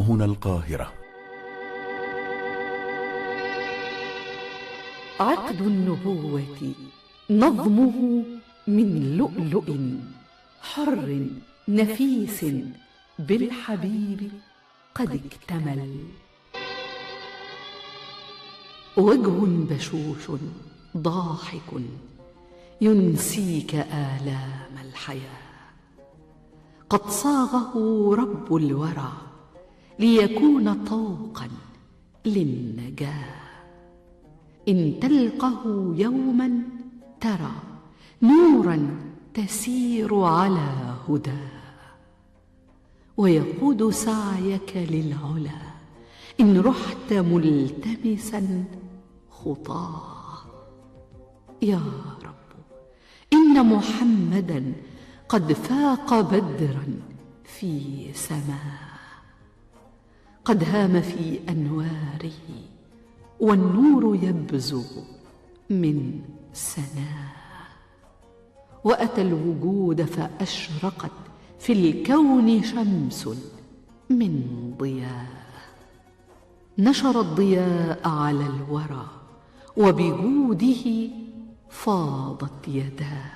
هنا القاهرة. عقد النبوة نظمه من لؤلؤ حر نفيس بالحبيب قد اكتمل، وجه بشوش ضاحك ينسيك آلام الحياة، قد صاغه رب الورى ليكون طوقا للنجاة. إن تلقه يوما ترى نورا تسير على هداه، ويقود سعيك للعلا إن رحت ملتمسا خطاه. يا رب إن محمدا قد فاق بدرا في سماه، قد هام في أنواره والنور يبزغ من سناه، وأتى الوجود فأشرقت في الكون شمس من ضياء، نشر الضياء على الورى وبجوده فاضت يداه.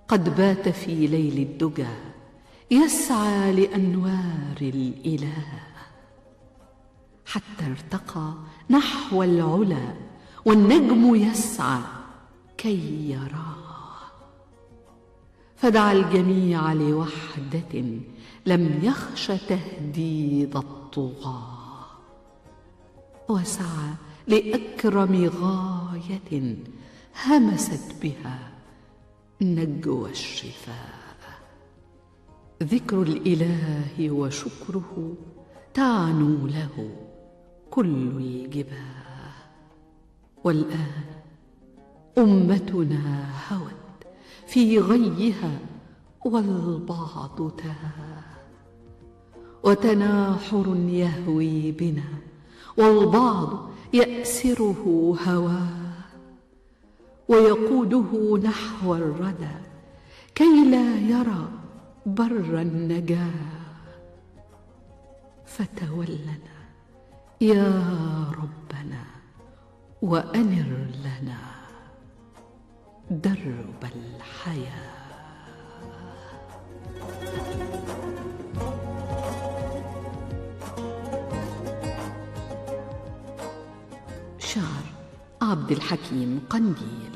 قد بات في ليل الدجى يسعى لأنوار الإله، حتى ارتقى نحو العلا والنجم يسعى كي يراه. فدعا الجميع لوحدة لم يخش تهديد الطغاة، وسعى لأكرم غاية همست بها نجوى الشفاء. ذكر الإله وشكره تعنو له كل الجباه، والآن أمتنا هوت في غيها والبعض تاه، وتناحر يهوي بنا والبعض يأسره هواه، ويقوده نحو الردى كي لا يرى بر النجاة. فتولنا يا ربنا وأنر لنا درب الحياة. شعر عبد الحكيم قنديل.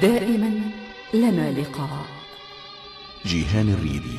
دائما لنا لقاء. جيهان الريدي.